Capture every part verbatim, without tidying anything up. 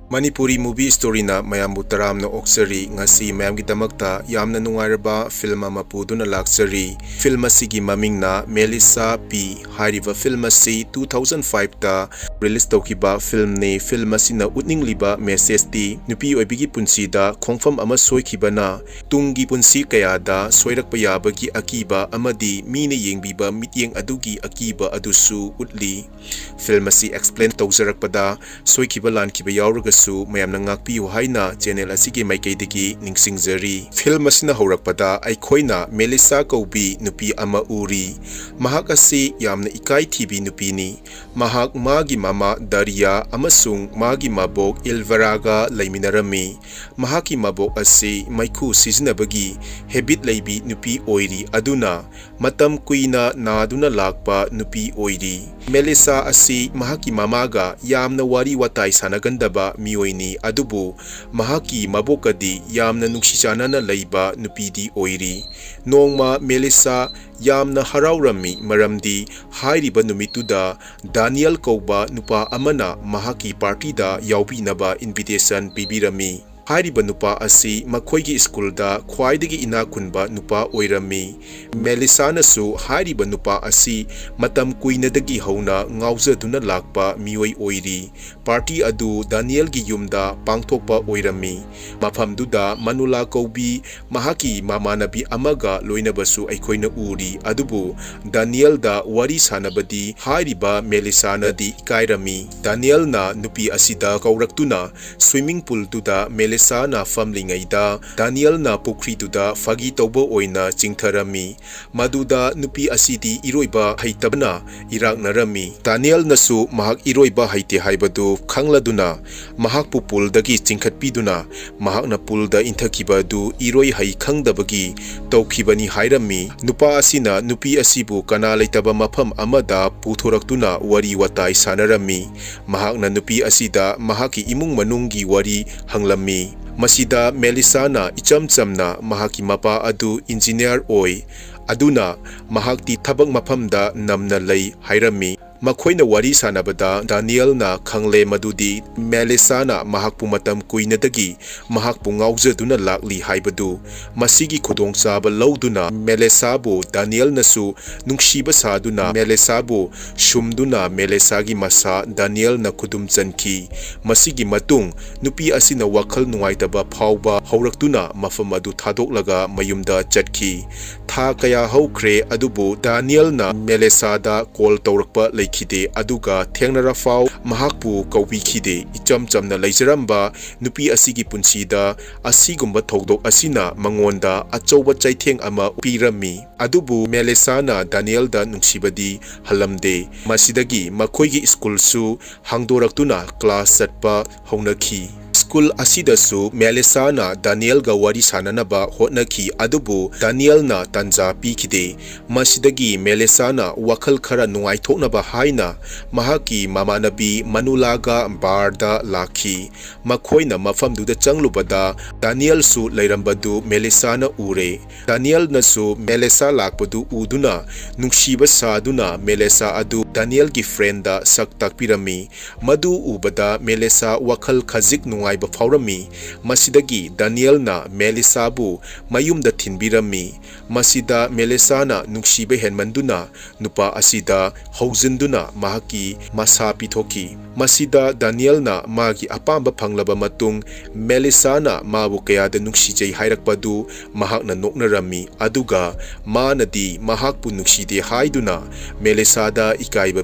Manipuri movie storyꯅ ꯃꯌꯥꯝꯕꯨ ꯇꯔꯥꯝꯅ ꯑꯣꯛꯆꯔꯤ꯫ ꯉꯁꯤ ꯃꯌꯥꯝꯒꯤꯗꯃꯛꯇ ꯌꯥꯝꯅ ꯅꯨꯡꯉꯥꯏꯔꯕ film ꯑꯃ ꯄꯨꯗꯨꯅ ꯂꯥꯛꯆꯔꯤ꯫ Film ꯑꯁꯤꯒꯤ ꯃꯃꯤꯡꯅ ꯃꯦꯂꯤꯁꯥ ꯄꯤ꯫ ꯍꯥꯏꯔꯤꯕ film ꯑꯁꯤ two thousand fiveꯇ release ꯇꯧꯈꯤꯕ filmꯅꯤ꯫ Film ꯑꯁꯤꯅ ꯎꯠꯅꯤꯡꯂꯤꯕ messageꯇꯤ ꯅꯨꯄꯤ ꯑꯣꯏꯕꯤꯒꯤ ꯄꯨꯟꯁꯤꯗ ꯈꯣꯡꯐꯝ ꯑꯃ ꯁꯣꯏꯈꯤꯕꯅ ꯇꯨꯡꯒꯤ ꯄꯨꯟꯁꯤ ꯀꯌꯥꯗ ꯁꯣꯏꯔꯛꯄ ꯌꯥꯕꯒꯤ ꯑꯀꯤꯕ ꯑꯃꯗꯤ ꯃꯤꯅ ꯌꯦꯡꯕꯤꯕ ꯃꯤꯠꯌꯦꯡ ꯑꯗꯨꯒꯤ ꯑꯀꯤꯕ ꯑꯗꯨꯁꯨ ꯎꯠꯂꯤ꯫ Film ꯑꯁꯤ explain ꯇꯧꯖꯔꯛꯄꯗ ꯁꯣꯏꯈꯤꯕ ꯂꯥꯟꯈꯤꯕ ꯌꯥꯎꯔꯒꯁꯨ ꯃꯌꯥꯝꯅ ꯉꯥꯛꯄꯤꯌꯨ ꯍꯥꯏꯅ channel ꯑꯁꯤꯒꯤ ꯃꯥꯏꯀꯩꯗꯒꯤ ꯅꯤꯡꯁꯤꯡꯖꯔꯤ꯫ Film ꯑꯁꯤꯅ ꯍꯧꯔꯛꯄꯗ ꯑꯩꯈꯣꯏꯅ ꯃꯦꯂꯤꯁꯥ ꯀꯧꯕꯤ ꯅꯨꯄꯤ ꯑꯃ ꯎꯔꯤ꯫ ꯃꯍꯥꯛ ꯑꯁꯤ ꯌꯥꯝꯅ ꯏꯀꯥꯏ ꯊꯤꯕꯤ ꯅꯨꯄꯤꯅꯤ꯫ ꯃꯍꯥꯛ ꯃꯥꯒꯤ ꯃꯃꯥ ꯗꯥꯔꯤꯌꯥ ꯑꯃꯁꯨꯡ ꯃꯥꯒꯤ ꯃꯕꯣꯛ ꯏꯜꯚꯔꯥꯒ ꯂꯩꯃꯤꯟꯅꯔꯝꯃꯤ꯫ ꯃꯍꯥꯛꯀꯤ ꯃꯕꯣꯛ ꯑꯁꯤ ꯃꯩꯈꯨ ꯁꯤꯖꯤꯟꯅꯕꯒꯤ habit ꯂꯩꯕꯤ ꯅꯨꯄꯤ ꯑꯣꯏꯔꯤ, ꯑꯗꯨꯅ ꯃꯇꯝ ꯀꯨꯏꯅ ꯅꯥꯗꯨꯅ ꯂꯥꯛꯄ ꯅꯨꯄꯤ ꯑꯣꯏꯔꯤ꯫ ꯃꯦꯂꯤꯁꯥ ꯑꯁꯤ ꯃꯍꯥꯛꯀꯤ ꯃꯃꯥꯒ ꯌꯥꯝꯅ ꯋꯥꯔꯤ ꯋꯥꯇꯥꯏ ꯁꯥꯟꯅꯒꯟꯗꯕ ꯃꯤꯑꯣꯏꯅꯤ, ꯑꯗꯨꯕꯨ ꯃꯍꯥꯛꯀꯤ ꯃꯕꯣꯛꯀꯗꯤ ꯌꯥꯝꯅ ꯅꯨꯡꯁꯤ ꯆꯥꯟꯅꯅ ꯂꯩꯕ ꯅꯨꯄꯤꯗꯤ ꯑꯣꯏꯔꯤ꯫ ꯅꯣꯡꯃ ꯃꯦꯂꯤꯁꯥ ꯌꯥꯝꯅ ꯍꯔꯥꯎꯔꯝꯃꯤ, ꯃꯔꯝꯗꯤ ꯍꯥꯏꯔꯤꯕ ꯅꯨꯃꯤꯠꯇꯨꯗ ꯗꯥꯅꯤꯌꯦꯜ ꯀꯧꯕ ꯅꯨꯄꯥ ꯑꯃꯅ ꯃꯍꯥꯛꯀꯤ partyꯗ ꯌꯥꯎꯕꯤꯅꯕ invitation ꯄꯤꯕꯤꯔꯝꯃꯤ꯫ ꯍꯥꯏꯔꯤꯕ ꯅꯨꯄꯥ ꯑꯁꯤ ꯃꯈꯣꯏꯒꯤ ꯁ꯭ꯀꯨꯜꯗ ꯈ꯭ꯋꯥꯏꯗꯒꯤ ꯏꯅꯥꯛ ꯈꯨꯟꯕ ꯅꯨꯄꯥ ꯑꯣꯏꯔꯝꯃꯤ꯫ ꯃꯦꯂꯤꯁꯥꯅꯁꯨ ꯍꯥꯏꯔꯤꯕ ꯅꯨꯄꯥ ꯑꯁꯤ ꯃꯇꯝ ꯀꯨꯏꯅꯗꯒꯤ ꯍꯧꯅ ꯉꯥꯎꯖꯗꯨꯅ ꯂꯥꯛꯄ ꯃꯤꯑꯣꯏ ꯑꯣꯏꯔꯤ꯫ Party ꯑꯗꯨ ꯗꯥꯅꯤꯌꯦꯜꯒꯤ ꯌꯨꯝꯗ ꯄꯥꯡꯊꯣꯛꯄ ꯑꯣꯏꯔꯝꯃꯤ꯫ ꯃꯐꯝꯗꯨꯗ ꯃꯅꯨꯂꯥ ꯀꯧꯕꯤ ꯃꯍꯥꯛꯀꯤ ꯃꯃꯥꯟꯅꯕꯤ ꯑꯃꯒ ꯂꯣꯏꯅꯕꯁꯨ ꯑꯩꯈꯣꯏꯅ ꯎꯔꯤ, ꯑꯗꯨꯕꯨ ꯗꯥꯅꯤꯌꯦꯜꯗ ꯋꯥꯔꯤ ꯁꯥꯟꯅꯕꯗꯤ ꯍꯥꯏꯔꯤꯕ ꯃꯦꯂꯤꯁꯥꯅꯗꯤ ꯏꯀꯥꯏꯔꯝꯃꯤ꯫ ꯗꯥꯅꯤꯌꯦꯜꯅ ꯅꯨꯄꯤ ꯑꯁꯤꯗ ꯀꯧꯔꯛꯇꯨꯅ swimming poolꯗꯨꯗ ꯃꯦꯂꯤꯁꯥꯅ ꯐꯝꯂꯤꯉꯩꯗ ꯗꯥꯅꯤꯌꯦꯜꯅ ꯄꯨꯈ꯭ꯔꯤꯗꯨꯗ ꯐꯥꯒꯤ ꯇꯧꯕ ꯑꯣꯏꯅ ꯆꯤꯡꯊꯔꯝꯃꯤ꯫ ꯃꯗꯨꯗ ꯅꯨꯄꯤ ꯑꯁꯤꯗꯤ ꯏꯔꯣꯏꯕ ꯍꯩꯇꯕꯅ ꯏꯔꯥꯛꯅꯔꯝꯃꯤ꯫ ꯗꯥꯅꯤꯌꯦꯜꯅꯁꯨ ꯃꯍꯥꯛ ꯏꯔꯣꯏꯕ ꯍꯩꯇꯦ ꯍꯥꯏꯕꯗꯨ ꯈꯪꯂꯗꯨꯅ ꯃꯍꯥꯛꯄꯨ poolꯗꯒꯤ ꯆꯤꯡꯈꯠꯄꯤꯗꯨꯅ ꯃꯍꯥꯛꯅ poolꯗ ꯏꯟꯊꯈꯤꯕ ꯑꯗꯨ ꯏꯔꯣꯏ ꯍꯩ ꯈꯪꯗꯕꯒꯤ ꯇꯧꯈꯤꯕꯅꯤ ꯍꯥꯏꯔꯝꯃꯤ꯫ ꯅꯨꯄꯥ ꯑꯁꯤꯅ ꯅꯨꯄꯤ ꯑꯁꯤꯕꯨ ꯀꯅꯥ ꯂꯩꯇꯕ ꯃꯐꯝ ꯑꯃꯗ ꯄꯨꯊꯣꯔꯛꯇꯨꯅ ꯋꯥꯔꯤ ꯋꯥꯇꯥꯏ ꯁꯥꯟꯅꯔꯝꯃꯤ꯫ ꯃꯍꯥꯛꯅ ꯅꯨꯄꯤ ꯑꯁꯤꯗ ꯃꯍꯥꯛꯀꯤ ꯏꯃꯨꯡ ꯃꯅꯨꯡꯒꯤ ꯋꯥꯔꯤ ꯍꯪꯂꯝꯃꯤ꯫ ꯃꯁꯤꯗ ꯃꯦꯂꯤꯁꯥꯅ ꯏꯆꯝ ꯆꯝꯅ ꯃꯍꯥꯛꯀꯤ ꯃꯄꯥ ꯑꯗꯨ engineer ꯑꯣꯏ, ꯑꯗꯨꯅ ꯃꯍꯥꯛꯇꯤ ꯊꯕꯛ ꯃꯐꯝꯗ ꯅꯝꯅ ꯂꯩ ꯍꯥꯏꯔꯝꯃꯤ꯫ ꯃꯈꯣꯏꯅ ꯋꯥꯔꯤ ꯁꯥꯟꯅꯕꯗ ꯗꯥꯅꯤꯌꯦꯜꯅ ꯈꯪꯂꯦ ꯃꯗꯨꯗꯤ ꯃꯦꯂꯤꯁꯥꯅ ꯃꯍꯥꯛꯄꯨ ꯃꯇꯝ ꯀꯨꯏꯅꯗꯒꯤ ꯃꯍꯥꯛꯄꯨ ꯉꯥꯎꯖꯗꯨꯅ ꯂꯥꯛꯂꯤ ꯍꯥꯏꯕꯗꯨ꯫ ꯃꯁꯤꯒꯤ ꯈꯨꯗꯣꯡꯆꯥꯕ ꯂꯧꯗꯨꯅ ꯃꯦꯂꯤꯁꯥꯕꯨ ꯗꯥꯅꯤꯌꯦꯜꯅꯁꯨ ꯅꯨꯡꯁꯤꯕ ꯁꯥꯗꯨꯅ ꯃꯦꯂꯤꯁꯥꯕꯨ ꯁꯨꯝꯗꯨꯅ ꯃꯦꯂꯤꯁꯥꯒꯤ ꯃꯁꯥ ꯗꯥꯅꯤꯌꯦꯜꯅ ꯈꯨꯗꯨꯝ ꯆꯟꯈꯤ꯫ ꯃꯁꯤꯒꯤ ꯃꯇꯨꯡ ꯅꯨꯄꯤ ꯑꯁꯤꯅ ꯋꯥꯈꯜ ꯅꯨꯡꯉꯥꯏꯇꯕ ꯐꯥꯎꯕ ꯍꯧꯔꯛꯇꯨꯅ ꯃꯐꯝ ꯑꯗꯨ ꯊꯥꯗꯣꯛꯂꯒ ꯃꯌꯨꯝꯗ ꯆꯠꯈꯤ꯫ ꯊꯥ ꯀꯌꯥ ꯍꯧꯈ꯭ꯔꯦ, ꯑꯗꯨꯕꯨ ꯗꯥꯅꯤꯌꯦꯜꯅ ꯃꯦꯂꯤꯁꯥꯗ ꯀꯣꯜ ꯇꯧꯔꯛꯄ ꯂꯩꯈꯤꯗꯦ, ꯑꯗꯨꯒ ꯊꯦꯡꯅꯔꯐꯥꯎ ꯃꯍꯥꯛꯄꯨ ꯀꯧꯕꯤꯈꯤꯗꯦ꯫ ꯏꯆꯝ ꯆꯝꯅ ꯂꯩꯖꯔꯝꯕ ꯅꯨꯄꯤ ꯑꯁꯤꯒꯤ ꯄꯨꯟꯁꯤꯗ ꯑꯁꯤꯒꯨꯝꯕ ꯊꯧꯗꯣꯛ ꯑꯁꯤꯅ ꯃꯉꯣꯟꯗ ꯑꯆꯧꯕ ꯆꯩꯊꯦꯡ ꯑꯃ ꯄꯤꯔꯝꯃꯤ꯫ ꯑꯗꯨꯕꯨ ꯃꯦꯂꯤꯁꯥꯅ ꯗꯥꯅꯤꯌꯦꯜꯗ ꯅꯨꯡꯁꯤꯕꯗꯤ ꯍꯜꯂꯝꯗꯦ꯫ ꯃꯁꯤꯗꯒꯤ ꯃꯈꯣꯏꯒꯤ ꯁ꯭ꯀꯨꯜꯁꯨ ꯍꯥꯡꯗꯣꯔꯛꯇꯨꯅ ꯀ꯭ꯂꯥꯁ ꯆꯠꯄ ꯍꯧꯅꯈꯤ꯫ ꯁ꯭ꯀꯨꯜ ꯑꯁꯤꯗꯁꯨ ꯃꯦꯂꯤꯁꯥꯅ ꯗꯥꯅꯤꯌꯦꯜꯒ ꯋꯥꯔꯤ ꯁꯥꯅꯅꯕ ꯍꯣꯠꯅꯈꯤ, ꯑꯗꯨꯕꯨ ꯗꯥꯅꯤꯌꯦꯜꯅ ꯇꯥꯟꯖꯥ ꯄꯤꯈꯤꯗꯦ꯫ ꯃꯁꯤꯗꯒꯤ ꯃꯦꯂꯤꯁꯥꯅ ꯋꯥꯈꯜ ꯈꯔ ꯅꯨꯡꯉꯥꯏꯊꯣꯛꯅꯕ ꯍꯥꯏꯅ ꯃꯍꯥꯛꯀꯤ ꯃꯃꯥꯟꯅꯕꯤ ꯃꯅꯨꯂꯥꯒ ꯕꯥꯔꯗ ꯂꯥꯛꯈꯤ꯫ ꯃꯈꯣꯏꯅ ꯃꯐꯝꯗꯨꯗ ꯆꯪꯂꯨꯕꯗ ꯗꯥꯅꯤꯌꯦꯜꯁꯨ ꯂꯩꯔꯝꯕꯗꯨ ꯃꯦꯂꯤꯁꯥꯅ ꯎꯔꯦ꯫ ꯗꯥꯅꯤꯌꯦꯜꯅꯁꯨ ꯃꯦꯂꯤꯁꯥ ꯂꯥꯛꯄꯗꯨ ꯎꯗꯨꯅ ꯅꯨꯡꯁꯤꯕ ꯁꯥꯗꯨꯅ ꯃꯦꯂꯤꯁꯥ ꯑꯗꯨ ꯗꯥꯅꯤꯌꯦꯜꯒꯤ ꯐ꯭ꯔꯦꯟꯗ ꯁꯛ ꯇꯥꯛꯄꯤꯔꯝꯃꯤ꯫ ꯃꯗꯨ ꯎꯕꯗ ꯃꯦꯂꯤꯁꯥ ꯋꯥꯈꯜ ꯈꯖꯤꯛ ꯅꯨꯡꯉꯥꯏꯕ ꯐꯥꯎꯔꯝꯃꯤ꯫ ꯃꯁꯤꯗꯒꯤ ꯗꯥꯅꯤꯌꯦꯜꯅ ꯃꯦꯂꯤꯁꯥꯕꯨ ꯃꯌꯨꯝꯗ ꯊꯤꯟꯕꯤꯔꯝꯃꯤ꯫ ꯃꯁꯤꯗ ꯃꯦꯂꯤꯁꯥꯅ ꯅꯨꯡꯁꯤꯕ ꯍꯦꯟꯃꯟꯗꯨꯅ ꯅꯨꯄꯥ ꯑꯁꯤꯗ ꯍꯧꯖꯤꯟꯗꯨꯅ ꯃꯍꯥꯛꯀꯤ ꯃꯁꯥ ꯄꯤꯊꯣꯛꯈꯤ꯫ ꯃꯁꯤꯗ ꯗꯥꯅꯤꯌꯦꯜꯅ ꯃꯥꯒꯤ ꯑꯄꯥꯝꯕ ꯐꯪꯂꯕ ꯃꯇꯨꯡ ꯃꯦꯂꯤꯁꯥꯅ ꯃꯥꯕꯨ ꯀꯌꯥꯗ ꯅꯨꯡꯁꯤꯖꯩ ꯍꯥꯏꯔꯛꯄꯗꯨ ꯃꯍꯥꯛꯅ ꯅꯣꯛꯅꯔꯝꯃꯤ, ꯑꯗꯨꯒ ꯃꯥꯅꯗꯤ ꯃꯍꯥꯛꯄꯨ ꯅꯨꯡꯁꯤꯗꯦ ꯍꯥꯏꯗꯨꯅ ꯃꯦꯂꯤꯁꯥꯗ ꯏꯀꯥꯏꯕ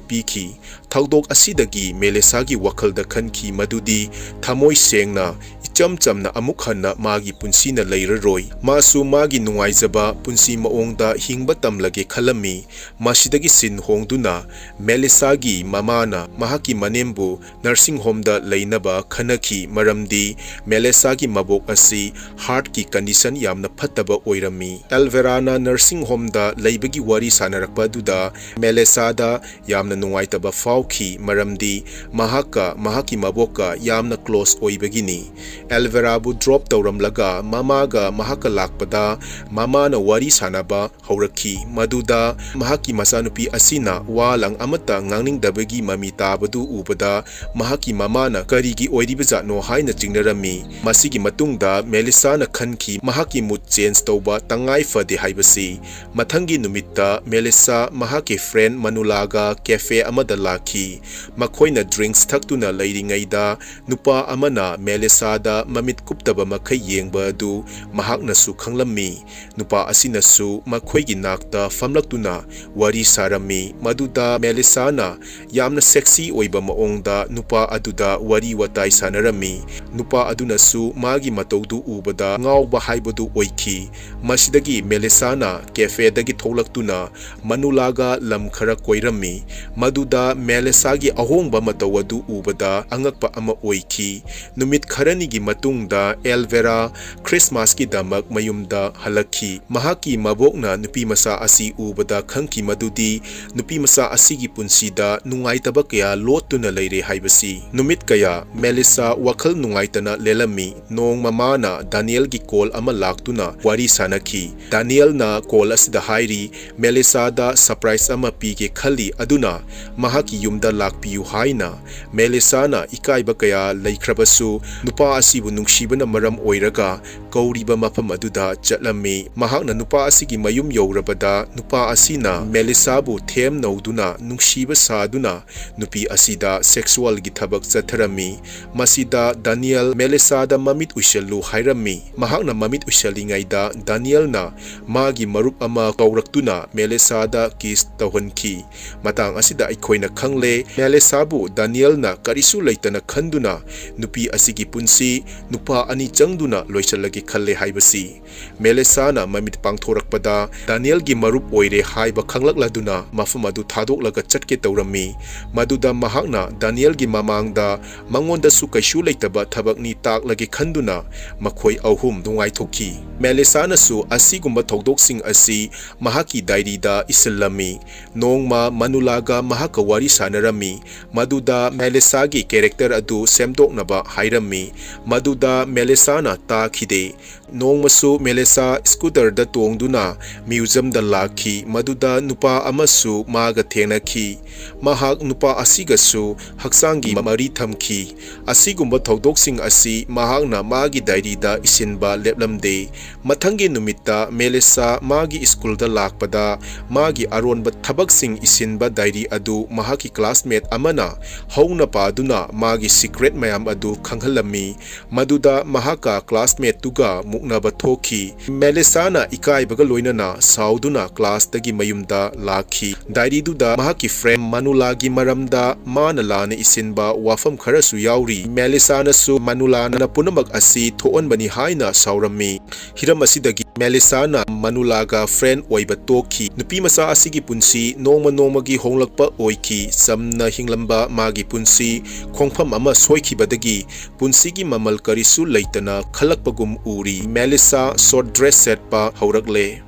ꯄꯤꯈꯤ꯫ ꯊꯧꯗꯣꯛ ꯑꯁꯤꯗꯒꯤ ꯃꯦꯂꯤꯁꯥꯒꯤ ꯋꯥꯈꯜꯗ ꯈꯟꯈꯤ ꯃꯗꯨꯗꯤ ꯊꯃꯣꯏ ꯁꯦꯡꯅ, ꯏꯆꯝ ꯆꯝꯅ ꯑꯃꯨꯛ ꯍꯟꯅ ꯃꯥꯒꯤ ꯄꯨꯟꯁꯤꯅ ꯂꯩꯔꯔꯣꯏ꯫ ꯃꯥꯁꯨ ꯃꯥꯒꯤ ꯅꯨꯡꯉꯥꯏꯖꯕ ꯄꯨꯟꯁꯤ ꯃꯑꯣꯡꯗ ꯍꯤꯡꯕ ꯇꯝꯂꯒꯦ ꯈꯜꯂꯝꯃꯤ꯫ ꯃꯁꯤꯗꯒꯤ ꯁꯤꯟ ꯍꯣꯡꯗꯨꯅ ꯃꯦꯂꯤꯁꯥꯒꯤ ꯃꯃꯥꯅ ꯃꯍꯥꯛꯀꯤ ꯃꯅꯦꯝꯕꯨ ꯅꯔꯁꯤꯡ ꯍꯣꯝꯗ ꯂꯩꯅꯕ ꯈꯟꯅꯈꯤ, ꯃꯔꯝꯗꯤ ꯃꯦꯂꯤꯁꯥꯒꯤ ꯃꯕꯣꯛ ꯑꯁꯤ ꯍꯥꯔꯠꯀꯤ ꯀꯟꯗꯤꯁꯟ ꯌꯥꯝꯅ ꯐꯠꯇꯕ ꯑꯣꯏꯔꯝꯃꯤ꯫ ꯑꯦꯜꯚꯦꯔꯥꯅ ꯅꯔꯁꯤꯡ ꯍꯣꯝꯗ ꯂꯩꯕꯒꯤ ꯋꯥꯔꯤ ꯁꯥꯟꯅꯔꯛꯄ ꯑꯗꯨꯗ ꯃꯦꯂꯤꯁꯥꯗ ꯌꯥꯝꯅ ꯅꯨꯡꯉꯥꯏꯇꯕ ꯐꯥꯎꯈꯤ, ꯃꯔꯝꯗꯤ ꯃꯍꯥꯛꯀ ꯃꯍꯥꯛꯀꯤ ꯃꯕꯣꯛꯀ ꯌꯥꯝꯅ ꯀ꯭ꯂꯣꯁ ꯑꯣꯏꯕꯒꯤꯅꯤ꯫ ꯑꯦꯜꯚꯦꯔꯥꯕꯨ ꯗ꯭ꯔꯣꯞ ꯇꯧꯔꯝꯂꯒ ꯃꯃꯥꯒ ꯃꯍꯥꯛꯀ ꯂꯥꯛꯄꯗ ꯃꯃꯥꯅ ꯋꯥꯔꯤ ꯁꯥꯅꯕ ꯍꯧꯔꯛꯈꯤ꯫ ꯃꯗꯨꯗ ꯃꯍꯥꯛꯀꯤ ꯃꯆꯥꯅꯨꯄꯤ ꯑꯁꯤꯅ ꯋꯥ ꯂꯥꯡ ꯑꯃꯠꯇ ꯉꯥꯡꯅꯤꯡꯗꯕꯒꯤ ꯃꯃꯤ ꯇꯥꯕꯗꯨ ꯎꯕꯗ ꯃꯍꯥꯛꯀꯤ ꯃꯃꯥꯅ ꯀꯔꯤꯒꯤ ꯑꯣꯏꯔꯤꯕꯖꯥꯠꯅꯣ ꯍꯥꯏꯅ ꯆꯤꯡꯅꯔꯝꯃꯤ꯫ ꯃꯁꯤꯒꯤ ꯃꯇꯨꯡꯗ ꯃꯦꯂꯤꯁꯥꯅ ꯈꯟꯈꯤ ꯃꯍꯥꯛꯀꯤ ꯃꯨꯗ ꯆꯦꯟꯖ ꯇꯧꯕ ꯇꯉꯥꯏ ꯐꯗꯦ ꯍꯥꯏꯕꯁꯤ꯫ ꯃꯊꯪꯒꯤ ꯅꯨꯃꯤꯠꯇ ꯃꯦꯂꯤꯁꯥ ꯃꯍꯥꯛꯀꯤ ꯐ꯭ꯔꯦꯟ ꯃꯅꯨꯂꯥꯒ ꯀꯦꯐꯦ ꯑꯃꯗ ꯂꯥꯛꯈꯤ꯫ ꯃꯈꯣꯏꯅ ꯗ꯭ꯔꯤꯡꯛꯁ ꯊꯛꯇꯨꯅ ꯂꯩꯔꯤꯉꯩꯗ ꯅꯨꯄꯥ ꯑꯃꯅ ꯃꯦꯂꯤꯁꯥꯗ ꯃꯃꯤꯠ ꯀꯨꯞꯇꯕ ꯃꯈꯩ ꯌꯦꯡꯕ ꯑꯗꯨ ꯃꯍꯥꯛꯅꯁꯨ ꯈꯪꯂꯝꯃꯤ꯫ ꯅꯨꯄꯥ ꯑꯁꯤꯅꯁꯨ ꯃꯈꯣꯏꯒꯤ ꯅꯥꯛꯇ ꯐꯝꯂꯛꯇꯨꯅ ꯋꯥꯔꯤ ꯁꯥꯔꯝꯃꯤ꯫ ꯃꯗꯨꯗ ꯃꯦꯂꯤꯁꯥꯅ ꯌꯥꯝꯅ ꯁꯦꯛꯁꯤ ꯑꯣꯏꯕ ꯃꯑꯣꯡꯗ ꯅꯨꯄꯥ ꯑꯗꯨꯗ ꯋꯥꯔꯤ ꯋꯥꯇꯥꯏ ꯁꯥꯟꯅꯔꯝꯃꯤ꯫ ꯅꯨꯄꯥ ꯑꯗꯨꯅꯁꯨ ꯃꯥꯒꯤ ꯃꯇꯧꯗꯨ ꯎꯕꯗ ꯉꯥꯎꯕ ꯍꯥꯏꯕꯗꯨ ꯑꯣꯏꯈꯤ꯫ ꯃꯁꯤꯗꯒꯤ ꯃꯦꯂꯤꯁꯥꯅ ꯀꯦꯐꯦꯗꯒꯤ ꯊꯣꯛꯂꯛꯇꯨꯅ ꯃꯅꯨꯂꯥꯒ ꯂꯝ ꯈꯔ ꯀꯣꯏꯔꯝꯃꯤ꯫ ꯃꯗꯨꯗ ꯃꯦꯂꯤꯁꯥꯒꯤ ꯑꯍꯣꯡꯕ ꯃꯇꯧ ꯑꯗꯨ ꯎꯕꯗ ꯑꯉꯛꯄ ꯑꯃ ꯑꯣꯏꯈꯤ꯫ ꯅꯨꯃꯤꯠ ꯈꯔꯅꯤꯒꯤ ꯃꯇꯨꯡꯗ ꯑꯦꯜꯚꯦꯔꯥ ꯈ꯭ꯔꯤꯁꯃꯥꯁꯀꯤꯗꯃꯛ ꯃꯌꯨꯝꯗ ꯍꯜꯂꯛꯈꯤ꯫ ꯃꯍꯥꯛꯀꯤ ꯃꯕꯣꯛꯅ ꯅꯨꯄꯤꯃꯆꯥ ꯑꯁꯤ ꯎꯕꯗ ꯈꯪꯈꯤ ꯃꯗꯨꯗꯤ ꯅꯨꯄꯤꯃꯆꯥ ꯑꯁꯤꯒꯤ ꯄꯨꯟꯁꯤꯗ ꯅꯨꯡꯉꯥꯏꯇꯕ ꯀꯌꯥ ꯂꯣꯠꯇꯨꯅ ꯂꯩꯔꯦ ꯍꯥꯏꯕꯁꯤ꯫ ꯅꯨꯃꯤꯠ ꯀꯌꯥ ꯃꯦꯂꯤꯁꯥ ꯋꯥꯈꯜ ꯅꯨꯡꯉꯥꯏꯇꯅ ꯂꯦꯜꯂꯝꯃꯤ꯫ ꯅꯣꯡꯃ ꯃꯥꯅ ꯗꯥꯅꯤꯌꯦꯜꯒꯤ ꯀꯣꯜ ꯑꯃ ꯂꯥꯛꯇꯨꯅ ꯋꯥꯔꯤ ꯁꯥꯅꯈꯤ꯫ ꯗꯥꯅꯤꯌꯦꯜꯅ ꯀꯣꯜ ꯑꯁꯤꯗ ꯍꯥꯏꯔꯤ, ꯃꯦꯂꯤꯁꯥꯗ ꯁꯔꯄ꯭ꯔꯥꯏꯖ ꯑꯃ ꯄꯤꯒꯦ ꯈꯜꯂꯤ, ꯑꯗꯨꯅ ꯃꯍꯥꯛꯀꯤ ꯌꯨꯝꯗ ꯂꯥꯛꯄꯤꯌꯨ ꯍꯥꯏꯅ꯫ ꯃꯦꯂꯤꯁꯥꯅ ꯏꯀꯥꯏꯕ ꯀꯌꯥ ꯂꯩꯈ꯭ꯔꯕꯁꯨ ꯅꯨꯄꯥ ꯑꯁꯤꯕꯨ ꯅꯨꯡꯁꯤꯕꯅ ꯃꯔꯝ ꯑꯣꯏꯔꯒ ꯀꯧꯔꯤꯕ ꯃꯐꯝ ꯑꯗꯨꯗ ꯆꯠꯂꯝꯃꯤ꯫ ꯃꯍꯥꯛꯅ ꯅꯨꯄꯥ ꯑꯁꯤꯒꯤ ꯃꯌꯨꯝ ꯌꯧꯔꯕꯗ ꯅꯨꯄꯥ ꯑꯁꯤꯅ ꯃꯦꯂꯤꯁꯥꯕꯨ ꯊꯦꯝ ꯅꯧꯗꯨꯅ ꯅꯨꯡꯁꯤꯕ ꯁꯥꯗꯨꯅ ꯅꯨꯄꯤ ꯑꯁꯤꯗ ꯁꯦꯛꯁꯨꯑꯦꯜꯒꯤ ꯊꯕꯛ ꯆꯠꯊꯔꯝꯃꯤ꯫ ꯃꯁꯤꯗ ꯗꯥꯅꯤꯌꯦꯜ ꯃꯦꯂꯤꯁꯥꯗ ꯃꯃꯤꯠ ꯎꯏꯁꯜꯂꯨ ꯍꯥꯏꯔꯝꯃꯤ꯫ ꯃꯍꯥꯛꯅ ꯃꯃꯤꯠ ꯎꯏꯁꯜꯂꯤꯉꯩꯗ ꯗꯥꯅꯤꯌꯦꯜꯅ ꯃꯥꯒꯤ ꯃꯔꯨꯞ ꯑꯃ ꯀꯧꯔꯛꯇꯨꯅ ꯃꯦꯂꯤꯁꯥꯗ ꯀꯤꯁ ꯇꯧꯍꯟꯈꯤ꯫ ꯃꯇꯥꯡ ꯑꯁꯤꯗ ꯑꯩꯈꯣꯏꯅ ꯈꯪꯂꯦ, ꯃꯦꯂꯤꯁꯥꯕꯨ ꯗꯥꯅꯤꯌꯦꯜꯅ ꯀꯔꯤꯁꯨ ꯂꯩꯇꯅ ꯈꯟꯗꯨꯅ ꯅꯨꯄꯤ ꯑꯁꯤꯒꯤ ꯄꯨꯟꯁꯤ ꯅꯨꯄꯥ ꯑꯅꯤ ꯆꯪꯗꯨꯅ ꯂꯣꯏꯁꯤꯜꯂꯒꯦ ꯈꯜꯂꯦ ꯍꯥꯏꯕꯁꯤ꯫ ꯃꯦꯂꯤꯁꯥꯅ ꯃꯃꯤꯠ ꯄꯥꯡꯊꯣꯔꯛꯄꯗ ꯗꯥꯅꯤꯌꯦꯜꯒꯤ ꯃꯔꯨꯞ ꯑꯣꯏꯔꯦ ꯍꯥꯏꯕ ꯈꯪꯂꯛꯂꯗꯨꯅ ꯃꯐꯝ ꯑꯗꯨ ꯊꯥꯗꯣꯛꯂꯒ ꯆꯠꯀꯦ ꯇꯧꯔꯝꯃꯤ꯫ ꯃꯗꯨꯗ ꯃꯍꯥꯛꯅ ꯗꯥꯅꯤꯌꯦꯜꯒꯤ ꯃꯃꯥꯡꯗ ꯃꯉꯣꯟꯗꯁꯨ ꯀꯩꯁꯨ ꯂꯩꯇꯕ ꯊꯕꯛꯅꯤ ꯇꯥꯛꯂꯒꯦ ꯈꯟꯗꯨꯅ ꯃꯈꯣꯏ ꯑꯍꯨꯝ ꯅꯨꯡꯉꯥꯏꯊꯣꯛꯈꯤ꯫ ꯃꯦꯂꯤꯁꯥꯅꯁꯨ ꯑꯁꯤꯒꯨꯝꯕ ꯊꯧꯗꯣꯛꯁꯤꯡ ꯑꯁꯤ ꯃꯍꯥꯛꯀꯤ ꯗꯥꯏꯔꯤꯗ ꯏꯁꯤꯜꯂꯝꯃꯤ꯫ ꯅꯣꯡꯃ ꯃꯅꯨꯂꯥꯒ ꯃꯍꯥꯛꯀ ꯋꯥꯔꯤ ꯁꯥꯅꯔꯝꯃꯤ꯫ ꯃꯗꯨꯗ ꯃꯦꯂꯤꯁꯥꯒꯤ ꯀꯦꯔꯦꯛꯇꯔ ꯑꯗꯨ ꯁꯦꯝꯗꯣꯛꯅꯕ ꯍꯥꯏꯔꯝꯃꯤ꯫ ꯑꯗꯨꯗ ꯃꯦꯂꯤꯁꯥꯅ ꯇꯥꯈꯤꯗꯦ꯫ ꯅꯣꯡꯃꯁꯨ ꯃꯦꯂꯤꯁꯥ ꯁ꯭ꯀꯨꯇꯔꯗ ꯇꯣꯡꯗꯨꯅ ꯃ꯭ꯌꯨꯖꯝꯗ ꯂꯥꯛꯈꯤ, ꯃꯗꯨꯗ ꯅꯨꯄꯥ ꯑꯃꯁꯨ ꯃꯥꯒ ꯊꯦꯡꯅꯈꯤ꯫ ꯃꯍꯥꯛ ꯅꯨꯄꯥ ꯑꯁꯤꯒꯁꯨ ꯍꯛꯆꯥꯡꯒꯤ ꯃꯔꯤ ꯊꯝꯈꯤ꯫ ꯑꯁꯤꯒꯨꯝꯕ ꯊꯧꯗꯣꯛꯁꯤꯡ ꯑꯁꯤ ꯃꯍꯥꯛꯅ ꯃꯥꯒꯤ ꯗꯥꯏꯔꯤꯗ ꯏꯁꯤꯟꯕ ꯂꯦꯞꯂꯝꯗꯦ꯫ ꯃꯊꯪꯒꯤ ꯅꯨꯃꯤꯠꯇ ꯃꯦꯂꯤꯁꯥ ꯃꯥꯒꯤ ꯁ꯭ꯀꯨꯜꯗ ꯂꯥꯛꯄꯗ, ꯃꯥꯒꯤ ꯑꯔꯣꯟꯕ ꯊꯕꯛꯁꯤꯡ ꯏꯁꯤꯟꯕ ꯗꯥꯏꯔꯤ ꯑꯗꯨ ꯃꯍꯥꯛꯀꯤ ꯀ꯭ꯂꯥꯁꯃꯦꯠ ꯑꯃꯅ ꯍꯧꯅ ꯄꯥꯗꯨꯅ ꯃꯥꯒꯤ ꯁꯤꯀ꯭ꯔꯦꯠ ꯃꯌꯥꯝ ꯑꯗꯨ ꯈꯪꯍꯜꯂꯝꯃꯤ꯫ ꯃꯗꯨꯗ ꯃꯍꯥꯛꯀ ꯀ꯭ꯂꯥꯁꯃꯦꯠꯇꯨꯒ ꯃꯨꯛꯅꯕ ꯊꯣꯛꯈꯤ꯫ ꯃꯦꯂꯤꯁꯥꯅ ꯏꯀꯥꯏꯕꯒ ꯂꯣꯏꯅꯅ ꯁꯥꯎꯗꯨꯅ ꯀ꯭ꯂꯥꯁꯇꯒꯤ ꯃꯌꯨꯝꯗ ꯂꯥꯛꯈꯤ꯫ ꯗꯥꯏꯔꯤꯗꯨꯗ ꯃꯍꯥꯛꯀꯤ ꯐ꯭ꯔꯦꯟ ꯃꯅꯨꯂꯥꯒꯤ ꯃꯔꯝꯗ ꯃꯥꯅ ꯂꯥꯟꯅ ꯏꯁꯤꯟꯕ ꯋꯥꯐꯝ ꯈꯔꯁꯨ ꯌꯥꯎꯔꯤ꯫ ꯃꯦꯂꯤꯁꯥꯅꯁꯨ ꯃꯅꯨꯂꯥꯅ ꯄꯨꯝꯅꯃꯛ ꯑꯁꯤ ꯊꯣꯛꯍꯟꯕꯅꯤ ꯍꯥꯏꯅ ꯁꯥꯎꯔꯝꯃꯤ꯫ ꯍꯤꯔꯝ ꯑꯁꯤꯗꯒꯤ ꯃꯦꯂꯤꯁꯥꯅ ꯃꯅꯨꯂꯥꯒ ꯐ꯭ꯔꯦꯟ ꯑꯣꯏꯕ ꯇꯣꯛꯈꯤ꯫ ꯅꯨꯄꯤꯃꯆꯥ ꯑꯁꯤꯒꯤ ꯄꯨꯟꯁꯤ ꯅꯣꯡꯃ ꯅꯣꯡꯃꯒꯤ ꯍꯣꯡꯂꯛꯄ ꯑꯣꯏꯈꯤ꯫ ꯆꯝꯅ ꯍꯤꯡꯂꯝꯕ ꯃꯥꯒꯤ ꯄꯨꯟꯁꯤ ꯈꯣꯡꯐꯝ ꯑꯃ ꯁꯣꯏꯈꯤꯕꯗꯒꯤ ꯄꯨꯟꯁꯤꯒꯤ ꯃꯃꯜ ꯀꯔꯤꯁꯨ ꯂꯩꯇꯅ ꯈꯜꯂꯛꯄꯒꯨꯝ ꯎꯔꯤ꯫ ꯃꯦꯂꯤꯁꯥ ꯁꯣꯔꯠ ꯗ꯭ꯔꯦꯁ ꯁꯦꯠꯄ ꯍꯧꯔꯛꯂꯦ꯫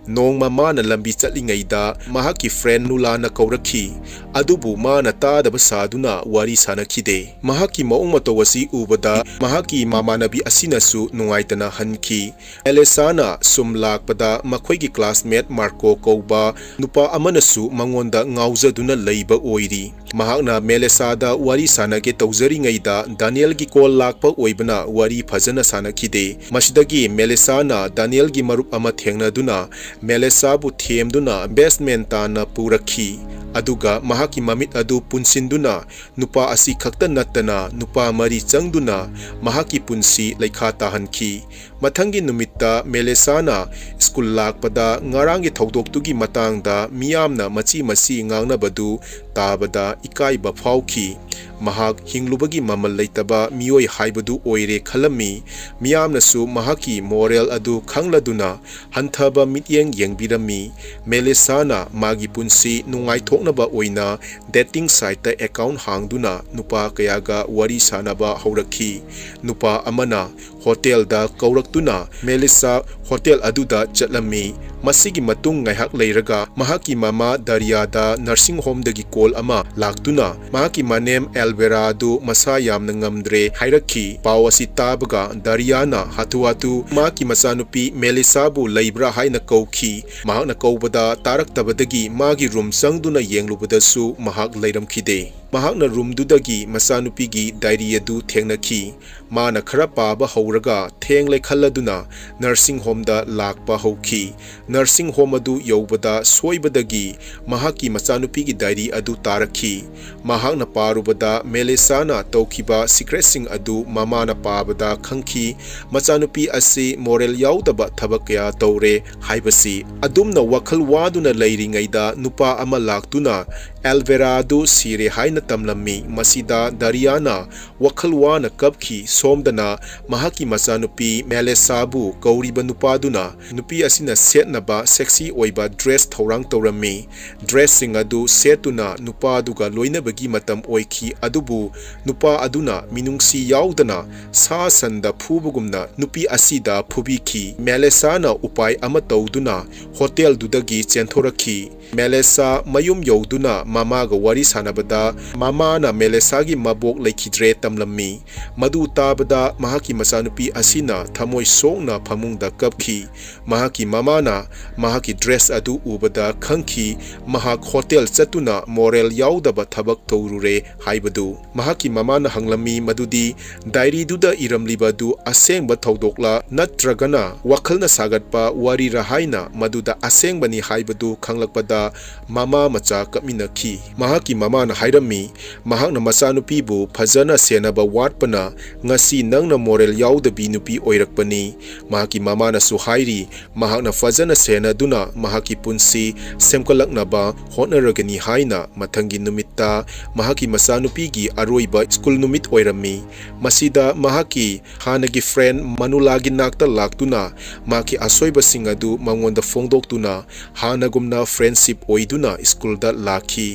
ꯅꯣꯡꯃ ꯃꯥꯅ ꯂꯝꯕꯤ ꯆꯠꯂꯤꯉꯩꯗ ꯃꯍꯥꯛꯀꯤ ꯐ꯭ꯔꯦꯟ ꯅꯨꯂꯥꯅ ꯀꯧꯔꯛꯈꯤ, ꯑꯗꯨꯕꯨ ꯃꯥꯅ ꯇꯥꯗꯕ ꯁꯥꯗꯨꯅ ꯋꯥꯔꯤ ꯁꯥꯅꯈꯤꯗꯦ꯫ ꯃꯍꯥꯛꯀꯤ ꯃꯑꯣꯡ ꯃꯇꯧ ꯑꯁꯤ ꯎꯕꯗ ꯃꯍꯥꯛꯀꯤ ꯃꯃꯥꯟꯅꯕꯤ ꯑꯁꯤꯅꯁꯨ ꯅꯨꯡꯉꯥꯏꯇꯅ ꯍꯟꯈꯤ꯫ ꯃꯦꯂꯤꯁꯥꯅ ꯁꯨꯝ ꯂꯥꯛꯄꯗ ꯃꯈꯣꯏꯒꯤ ꯀ꯭ꯂꯥꯁꯃꯦꯠ ꯃꯥꯔꯀꯣ ꯀꯧꯕ ꯅꯨꯄꯥ ꯑꯃꯅꯁꯨ ꯃꯉꯣꯟꯗ ꯉꯥꯎꯖꯗꯨꯅ ꯂꯩꯕ ꯑꯣꯏꯔꯤ꯫ ꯃꯍꯥꯛꯅ ꯃꯦꯂꯤꯁꯥꯗ ꯋꯥꯔꯤ ꯁꯥꯅꯒꯦ ꯇꯧꯖꯔꯤꯉꯩꯗ ꯗꯥꯅꯤꯌꯦꯜꯒꯤ ꯀꯣꯜ ꯂꯥꯛꯄ ꯑꯣꯏꯕꯅ ꯋꯥꯔꯤ ꯐꯖꯅ ꯁꯥꯅꯈꯤꯗꯦ꯫ ꯃꯁꯤꯗꯒꯤ ꯃꯦꯂꯤꯁꯥꯅ ꯗꯥꯅꯤꯌꯦꯜꯒꯤ ꯃꯔꯨꯞ ꯑꯃ ꯊꯦꯡꯅꯗꯨꯅ ꯃꯦꯂꯤꯁꯥꯕꯨ ꯊꯦꯝꯗꯨꯅ ꯕꯦꯁꯃꯦꯟ ꯇꯥꯟꯅ ꯄꯨꯔꯛꯈꯤ꯫ ꯑꯗꯨꯒ ꯃꯍꯥꯛꯀꯤ ꯃꯃꯤꯠ ꯑꯗꯨ ꯄꯨꯟꯁꯤꯟꯗꯨꯅ ꯅꯨꯄꯥ ꯑꯁꯤ ꯈꯛꯇ ꯅꯠꯇꯅ ꯅꯨꯄꯥ ꯃꯔꯤ ꯆꯪꯗꯨꯅ ꯃꯍꯥꯛꯀꯤ ꯄꯨꯟꯁꯤ ꯂꯩꯈꯥ ꯇꯥꯍꯟꯈꯤ꯫ ꯃꯊꯪꯒꯤ ꯅꯨꯃꯤꯠꯇ ꯃꯦꯂꯤꯁꯥꯅ ꯁ꯭ꯀꯨꯜ ꯂꯥꯛꯄꯗ ꯉꯔꯥꯡꯒꯤ ꯊꯧꯗꯣꯛꯇꯨꯒꯤ ꯃꯇꯥꯡꯗ ꯃꯤꯌꯥꯝꯅ ꯃꯆꯤ ꯃꯆꯤ ꯉꯥꯡꯅꯕꯗꯨ ꯇꯥꯕꯗ ꯏꯀꯥꯏꯕ ꯐꯥꯎꯈꯤ꯫ ꯃꯍꯥꯛ ꯍꯤꯡꯂꯨꯕꯒꯤ ꯃꯃꯜ ꯂꯩꯇꯕ ꯃꯤꯑꯣꯏ ꯍꯥꯏꯕꯗꯨ ꯑꯣꯏꯔꯦ ꯈꯜꯂꯝꯃꯤ꯫ ꯃꯤꯌꯥꯝꯅꯁꯨ ꯃꯍꯥꯛꯀꯤ ꯃꯣꯔꯦꯜ ꯑꯗꯨ ꯈꯪꯂꯗꯨꯅ ꯍꯟꯊꯕ ꯃꯤꯠꯌꯦꯡ ꯌꯦꯡꯕꯤꯔꯝꯃꯤ꯫ ꯃꯦꯂꯤꯁꯥꯅ ꯃꯥꯒꯤ ꯄꯨꯟꯁꯤ ꯅꯨꯡꯉꯥꯏꯊꯣꯛꯅꯕ ꯑꯣꯏꯅ ꯗꯦꯇꯤꯡ ꯁꯥꯏꯠꯇ ꯑꯦꯀꯥꯎꯟ ꯍꯥꯡꯗꯨꯅ ꯅꯨꯄꯥ ꯀꯌꯥꯒ ꯋꯥꯔꯤ ꯁꯥꯅꯕ ꯍꯧꯔꯛꯈꯤ꯫ ꯅꯨꯄꯥ ꯑꯃꯅ ꯍꯣꯇꯦꯜꯗ ꯀꯧꯔꯛꯇꯨꯅ ꯃꯦꯂꯤꯁꯥ ꯍꯣꯇꯦꯜ ꯑꯗꯨꯗ ꯆꯠꯂꯝꯃꯤ꯫ ꯃꯁꯤꯒꯤ ꯃꯇꯨꯡ ꯉꯥꯏꯍꯥꯛ ꯂꯩꯔꯒ ꯃꯍꯥꯛꯀꯤ ꯃꯃꯥ ꯗꯥꯔꯤꯌꯥꯗ ꯅꯔꯁꯤꯡ ꯍꯣꯝꯗꯒꯤ ꯀꯣꯜ ꯑꯃ ꯂꯥꯛꯇꯨꯅ ꯃꯍꯥꯛꯀꯤ ꯃꯅꯦꯝ ꯑꯦꯜꯕꯦꯔꯥ ꯑꯗꯨ ꯃꯁꯥ ꯌꯥꯝꯅ ꯉꯝꯗ꯭ꯔꯦ ꯍꯥꯏꯔꯛꯈꯤ꯫ ꯄꯥꯎ ꯑꯁꯤ ꯇꯥꯕꯒ ꯗꯥꯔꯤꯌꯥꯅ ꯍꯥꯊꯨ ꯍꯥꯊꯨ ꯃꯍꯥꯛꯀꯤ ꯃꯆꯥꯅꯨꯄꯤ ꯃꯦꯂꯤꯁꯥꯕꯨ ꯂꯩꯕ꯭ꯔꯥ ꯍꯥꯏꯅ ꯀꯧꯈꯤ꯫ ꯃꯍꯥꯛꯅ ꯀꯧꯕꯗ ꯇꯥꯔꯛꯇꯕꯗꯒꯤ ꯃꯥꯒꯤ ꯔꯨꯝ ꯆꯪꯗꯨꯅ ꯌꯦꯡꯂꯨꯕꯗꯁꯨ ꯃꯍꯥꯛ ꯂꯩꯔꯝꯈꯤꯗꯦ꯫ ꯃꯍꯥꯛꯅ ꯔꯨꯝꯗꯨꯗꯒꯤ ꯃꯆꯥꯅꯨꯄꯤꯒꯤ ꯗꯥꯏꯔꯤ ꯑꯗꯨ ꯊꯦꯡꯅꯈꯤ꯫ ꯃꯥꯅ ꯈꯔ ꯄꯥꯕ ꯍꯧꯔꯒ ꯊꯦꯡꯂꯦ ꯈꯜꯂꯗꯨꯅ ꯅꯔꯁꯤꯡ ꯍꯣꯝꯗ ꯂꯥꯛꯄ ꯍꯧꯈꯤ꯫ ꯅꯔꯁꯤꯡ ꯍꯣꯝ ꯑꯗꯨ ꯌꯧꯕꯗ ꯁꯣꯏꯕꯗꯒꯤ ꯃꯍꯥꯛꯀꯤ ꯃꯆꯥꯅꯨꯄꯤꯒꯤ ꯗꯥꯏꯔꯤ ꯑꯗꯨ ꯇꯥꯔꯛꯈꯤ꯫ ꯃꯍꯥꯛꯅ ꯄꯥꯔꯨꯕꯗ ꯃꯦꯂꯤꯁꯥꯅ ꯇꯧꯈꯤꯕ ꯁꯤꯀ꯭ꯔꯦꯠꯁꯤꯡ ꯑꯗꯨ ꯃꯃꯥꯅ ꯄꯥꯕꯗ ꯈꯪꯈꯤ꯫ ꯃꯆꯥꯅꯨꯄꯤ ꯑꯁꯤ ꯃꯣꯔꯦꯜ ꯌꯥꯎꯗꯕ ꯊꯕꯛ ꯀꯌꯥ ꯇꯧꯔꯦ ꯍꯥꯏꯕꯁꯤ꯫ ꯑꯗꯨꯝꯅ ꯋꯥꯈꯜ ꯋꯥꯗꯨꯅ ꯂꯩꯔꯤꯉꯩꯗ ꯅꯨꯄꯥ ꯑꯃ ꯂꯥꯛꯇꯨꯅ ꯑꯦꯜꯕꯦꯔꯥ ꯑꯗꯨ ꯁꯤꯔꯦ ꯍꯥꯏꯅ ꯇꯝꯂꯝꯃꯤ꯫ ꯃꯁꯤꯗ ꯗꯥꯔꯤꯌꯥꯅ ꯋꯥꯈꯜ ꯋꯥꯅ ꯀꯞꯈꯤ꯫ ꯁꯣꯝꯗꯅ ꯃꯍꯥꯛꯀꯤ ꯃꯆꯥꯅꯨꯄꯤ ꯃꯦꯂꯦꯁꯥꯕꯨ ꯀꯧꯔꯤꯕ ꯅꯨꯄꯥꯗꯨꯅ ꯅꯨꯄꯤ ꯑꯁꯤꯅ ꯁꯦꯠꯅꯕ ꯁꯦꯛꯁꯤ ꯑꯣꯏꯕ ꯗ꯭ꯔꯦꯁ ꯊꯧꯔꯥꯡ ꯇꯧꯔꯝꯃꯤ꯫ ꯗ꯭ꯔꯦꯁꯁꯤꯡ ꯑꯗꯨ ꯁꯦꯠꯇꯨꯅ ꯅꯨꯄꯥꯗꯨꯒ ꯂꯣꯏꯅꯕꯒꯤ ꯃꯇꯝ ꯑꯣꯏꯈꯤ꯫ ꯑꯗꯨꯕꯨ ꯅꯨꯄꯥ ꯑꯗꯨꯅ ꯃꯤꯅꯨꯡꯁꯤ ꯌꯥꯎꯗꯅ ꯁꯥ ꯁꯟꯗ ꯐꯨꯕꯒꯨꯝꯅ ꯅꯨꯄꯤ ꯑꯁꯤꯗ ꯐꯨꯕꯤꯈꯤ꯫ ꯃꯦꯂꯦꯁꯥꯅ ꯎꯄꯥꯏ ꯑꯃ ꯇꯧꯗꯨꯅ ꯍꯣꯇꯦꯜꯗꯨꯗꯒꯤ ꯆꯦꯟꯊꯣꯔꯛꯈꯤ꯫ ꯃꯦꯂꯦꯁꯥ ꯃꯌꯨꯝ ꯌꯧꯗꯨꯅ ꯃꯃꯥꯒ ꯋꯥꯔꯤ ꯁꯥꯟꯅꯕꯗ ꯃꯃꯥꯅ ꯃꯦꯂꯦꯁꯥꯒꯤ ꯃꯕꯣꯛ ꯂꯩꯈꯤꯗ꯭ꯔꯦ ꯇꯝꯂꯝꯃꯤ꯫ ꯃꯗꯨ ꯇꯥꯕꯗ ꯃꯍꯥꯛꯀꯤ ꯃꯆꯥꯅꯨꯄꯤ ꯑꯁꯤꯅ ꯊꯃꯣꯏ ꯁꯣꯛꯅ ꯐꯃꯨꯡꯗ ꯀꯞꯈꯤ꯫ ꯃꯍꯥꯛꯀꯤ ꯃꯃꯥꯅ ꯃꯍꯥꯛꯀꯤ ꯗ꯭ꯔꯦꯁ ꯑꯗꯨ ꯎꯕꯗ ꯈꯪꯈꯤ, ꯃꯍꯥꯛ ꯍꯣꯇꯦꯜ ꯆꯠꯇꯨꯅ ꯃꯣꯔꯦꯜ ꯌꯥꯎꯗꯕ ꯊꯕꯛ ꯇꯧꯔꯨꯔꯦ ꯍꯥꯏꯕꯗꯨ꯫ ꯃꯍꯥꯛꯀꯤ ꯃꯃꯥꯅ ꯍꯪꯂꯝꯃꯤ ꯃꯗꯨꯗꯤ ꯗꯥꯏꯔꯤꯗꯨꯗ ꯏꯔꯝꯂꯤꯕ ꯑꯗꯨ ꯑꯁꯦꯡꯕ ꯊꯧꯗꯣꯛꯂ ꯅꯠꯇ꯭ꯔꯒꯅ ꯋꯥꯈꯜꯅ ꯁꯥꯒꯠꯄ ꯋꯥꯔꯤꯔ ꯍꯥꯏꯅ꯫ ꯃꯗꯨꯗ ꯑꯁꯦꯡꯕꯅꯤ ꯍꯥꯏꯕꯗꯨ ꯈꯪꯂꯛꯄꯗ ꯃꯃꯥ ꯃꯆꯥ ꯀꯞꯃꯤꯟꯅꯈꯤ꯫ ꯃꯍꯥꯛꯀꯤ ꯃꯃꯥꯅ ꯍꯥꯏꯔꯝꯃꯤ, ꯃꯍꯥꯛꯅ ꯃꯆꯥꯅꯨꯄꯤꯕꯨ ꯐꯖꯅ ꯁꯦꯟꯅꯕ ꯋꯥꯠꯄꯅ ꯉꯁꯤ ꯅꯪꯅ ꯃꯣꯔꯦꯜ ꯌꯥꯎꯗꯕꯤ ꯅꯨꯄꯤ ꯑꯣꯏꯔꯛꯄꯅꯤ꯫ ꯃꯍꯥꯛꯀꯤ ꯃꯃꯥꯅꯁꯨ ꯍꯥꯏꯔꯤ, ꯃꯍꯥꯛꯅ ꯐꯖꯅ ꯁꯦꯟꯅꯗꯨꯅ ꯃꯍꯥꯛꯀꯤ ꯄꯨꯟꯁꯤ ꯁꯦꯝꯒꯠꯂꯛꯅꯕ ꯍꯣꯠꯅꯔꯒꯅꯤ ꯍꯥꯏꯅ꯫ ꯃꯊꯪꯒꯤ ꯅꯨꯃꯤꯠꯇ ꯃꯍꯥꯛꯀꯤ ꯃꯆꯥꯅꯨꯄꯤꯒꯤ ꯑꯔꯣꯏꯕ ꯁ꯭ꯀꯨꯜ ꯅꯨꯃꯤꯠ ꯑꯣꯏꯔꯝꯃꯤ꯫ ꯃꯁꯤꯗ ꯃꯍꯥꯛꯀꯤ ꯍꯥꯟꯅꯒꯤ ꯐ꯭ꯔꯦꯟ ꯃꯅꯨꯂꯥꯒꯤ ꯅꯥꯛꯇ ꯂꯥꯛꯇꯨꯅ ꯃꯍꯥꯛꯀꯤ ꯑꯁꯣꯏꯕꯁꯤꯡ ꯑꯗꯨ ꯃꯉꯣꯟꯗ ꯐꯣꯡꯗꯣꯛꯇꯨꯅ ꯍꯥꯟꯅꯒꯨꯝꯅ ꯐ꯭ꯔꯦꯟꯁꯤꯞ ꯑꯣꯏꯗꯨꯅ ꯁ꯭ꯀꯨꯜꯗ ꯂꯥꯛꯈꯤ꯫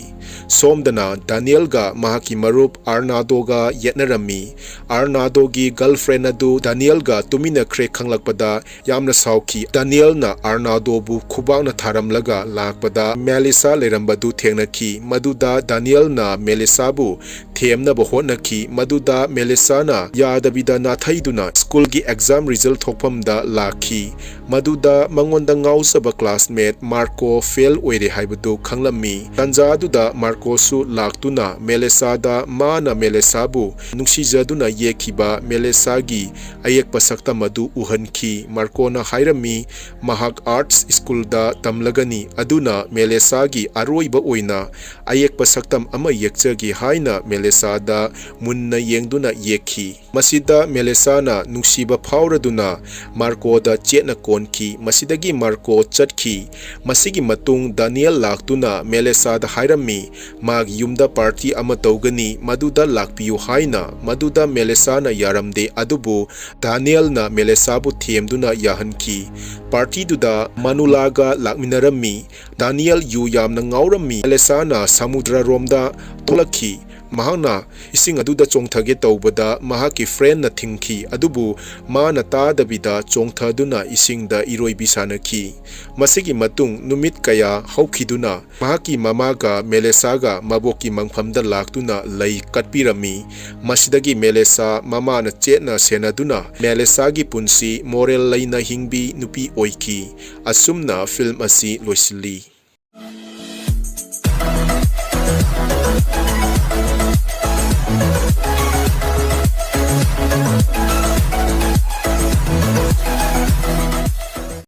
ꯁꯣꯝꯗꯅ ꯗꯥꯅꯤꯌꯦꯜꯒ ꯃꯍꯥꯛꯀꯤ ꯃꯔꯨꯞ ꯑꯥꯔꯅꯥꯗꯣꯒ ꯌꯦꯠꯅꯔꯝꯃꯤ꯫ ꯑꯥꯔꯅꯥꯗꯣꯒꯤ ꯒꯔꯜꯐ꯭ꯔꯦꯟ ꯑꯗꯨ ꯗꯥꯅꯤꯌꯦꯜꯒ ꯇꯨꯃꯤꯟꯅꯈ꯭ꯔꯦ ꯈꯪꯂꯛꯄꯗ ꯌꯥꯝꯅ ꯁꯥꯎꯈꯤ꯫ ꯗꯥꯅꯤꯌꯦꯜꯅ ꯑꯥꯔꯅꯥꯗꯣꯕꯨ ꯈꯨꯕꯥꯛꯅ ꯊꯥꯔꯝꯂꯒ ꯂꯥꯛꯄꯗ ꯃꯦꯂꯤꯁꯥ ꯂꯩꯔꯝꯕꯗꯨ ꯊꯦꯡꯅꯈꯤ꯫ ꯃꯗꯨꯗ ꯗꯥꯅꯤꯌꯦꯜꯅ ꯃꯦꯂꯤꯁꯥꯕꯨ ꯊꯦꯝꯅꯕ ꯍꯣꯠꯅꯈꯤ꯫ ꯃꯗꯨꯗ ꯃꯦꯂꯤꯁꯥꯅ ꯌꯥꯗꯕꯤꯗ ꯅꯥꯊꯩꯗꯨꯅ ꯁ꯭ꯀꯨꯜꯒꯤ ꯑꯦꯛꯖꯥꯝ ꯔꯤꯖꯜ ꯊꯣꯛꯐꯝꯗ ꯂꯥꯛꯈꯤ꯫ ꯃꯗꯨꯗ ꯃꯉꯣꯟꯗ ꯉꯥꯎꯖꯕ ꯀ꯭ꯂꯥꯁꯃꯦꯠ ꯃꯥꯔꯀꯣ ꯐꯦꯜ ꯑꯣꯏꯔꯦ ꯍꯥꯏꯕꯗꯨ ꯈꯪꯂꯝꯃꯤ꯫ ꯇꯥꯟꯖꯥꯗꯨꯗ ꯃꯥꯔꯀꯣꯁꯨ ꯂꯥꯛꯇꯨꯅ ꯃꯦꯂꯤꯁꯥꯗ ꯃꯥꯅ ꯃꯦꯂꯤꯁꯥꯕꯨ ꯅꯨꯡꯁꯤꯖꯗꯨꯅ ꯌꯦꯛꯈꯤꯕ ꯃꯦꯂꯤꯁꯥꯒꯤ ꯑꯌꯦꯛꯄ ꯁꯛꯇꯝ ꯑꯗꯨ ꯎꯍꯟꯈꯤ꯫ ꯃꯥꯔꯀꯣꯅ ꯍꯥꯏꯔꯝꯃꯤ, ꯃꯍꯥꯛ ꯑꯥꯔꯠꯁ ꯁ꯭ꯀꯨꯜꯗ ꯇꯝꯂꯒꯅꯤ, ꯑꯗꯨꯅ ꯃꯦꯂꯤꯁꯥꯒꯤ ꯑꯔꯣꯏꯕ ꯑꯣꯏꯅ ꯑꯌꯦꯛꯄ ꯁꯛꯇꯝ ꯑꯃ ꯌꯦꯛꯆꯒꯦ ꯍꯥꯏꯅ ꯃꯦꯂꯤꯁꯥꯗ ꯃꯨꯟꯅ ꯌꯦꯡꯗꯨꯅ ꯌꯦꯛꯈꯤ꯫ ꯃꯁꯤꯗ ꯃꯦꯂꯤꯁꯥꯅ ꯅꯨꯡꯁꯤꯕ ꯐꯥꯎꯔꯗꯨꯅ ꯃꯥꯔꯀꯣꯗ ꯆꯦꯠꯅ ꯀꯣꯟꯈꯤ꯫ ꯃꯁꯤꯗꯒꯤ ꯃꯥꯔꯀꯣ ꯆꯠꯈꯤ꯫ ꯃꯁꯤꯒꯤ ꯃꯇꯨꯡ ꯗꯥꯅꯤꯌꯦꯜ ꯂꯥꯛꯇꯨꯅ ꯃꯦꯂꯤꯁꯥꯗ ꯍꯥꯏꯔꯝꯃꯤ, ꯃꯥꯒꯤ ꯌꯨꯝꯗ ꯄꯥꯔꯇꯤ ꯑꯃ ꯇꯧꯒꯅꯤ, ꯃꯗꯨꯗ ꯂꯥꯛꯄꯤꯌꯨ ꯍꯥꯏꯅ꯫ ꯃꯗꯨꯗ ꯃꯦꯂꯤꯁꯥꯅ ꯌꯥꯔꯝꯗꯦ, ꯑꯗꯨꯕꯨ ꯗꯥꯅꯤꯌꯦꯜꯅ ꯃꯦꯂꯤꯁꯥꯕꯨ ꯊꯦꯝꯗꯨꯅ ꯌꯥꯍꯟꯈꯤ꯫ ꯄꯥꯔꯇꯤꯗꯨꯗ ꯃꯥꯅꯨꯂꯥꯒ ꯂꯥꯛꯃꯤꯟꯅꯔꯝꯃꯤ꯫ ꯗꯥꯅꯤꯌꯦꯜ ꯌꯨ ꯌꯥꯝꯅ ꯉꯥꯎꯔꯝꯃꯤ꯫ ꯃꯦꯂꯤꯁꯥꯅ ꯁꯃꯨꯗ꯭ꯔꯔꯣꯝꯗ ꯊꯣꯛꯂꯛꯈꯤ꯫ ꯃꯍꯥꯛꯅ ꯏꯁꯤꯡ ꯑꯗꯨꯗ ꯆꯣꯡꯊꯒꯦ ꯇꯧꯕꯗ ꯃꯍꯥꯛꯀꯤ ꯐ꯭ꯔꯦꯟꯅ ꯊꯤꯡꯈꯤ, ꯑꯗꯨꯕꯨ ꯃꯥꯅ ꯇꯥꯗꯕꯤꯗ ꯆꯣꯡꯊꯗꯨꯅ ꯏꯁꯤꯡꯗ ꯏꯔꯣꯏꯕꯤ ꯁꯥꯟꯅꯈꯤ꯫ ꯃꯁꯤꯒꯤ ꯃꯇꯨꯡ ꯅꯨꯃꯤꯠ ꯀꯌꯥ ꯍꯧꯈꯤꯗꯨꯅ ꯃꯍꯥꯛꯀꯤ ꯃꯃꯥꯒ ꯃꯦꯂꯤꯁꯥꯒ ꯃꯕꯣꯛꯀꯤ ꯃꯪꯐꯝꯗ ꯂꯥꯛꯇꯨꯅ ꯂꯩ ꯀꯠꯄꯤꯔꯝꯃꯤ꯫ ꯃꯁꯤꯗꯒꯤ ꯃꯦꯂꯤꯁꯥ ꯃꯃꯥꯅ ꯆꯦꯠꯅ ꯁꯦꯟꯅꯗꯨꯅ ꯃꯦꯂꯤꯁꯥꯒꯤ ꯄꯨꯟꯁꯤ ꯃꯣꯔꯦꯜ ꯂꯩꯅ ꯍꯤꯡꯕꯤ ꯅꯨꯄꯤ ꯑꯣꯏꯈꯤ꯫ ꯑꯁꯨꯝꯅ ꯐꯤꯜꯝ ꯑꯁꯤ ꯂꯣꯏꯁꯤꯜꯂꯤ꯫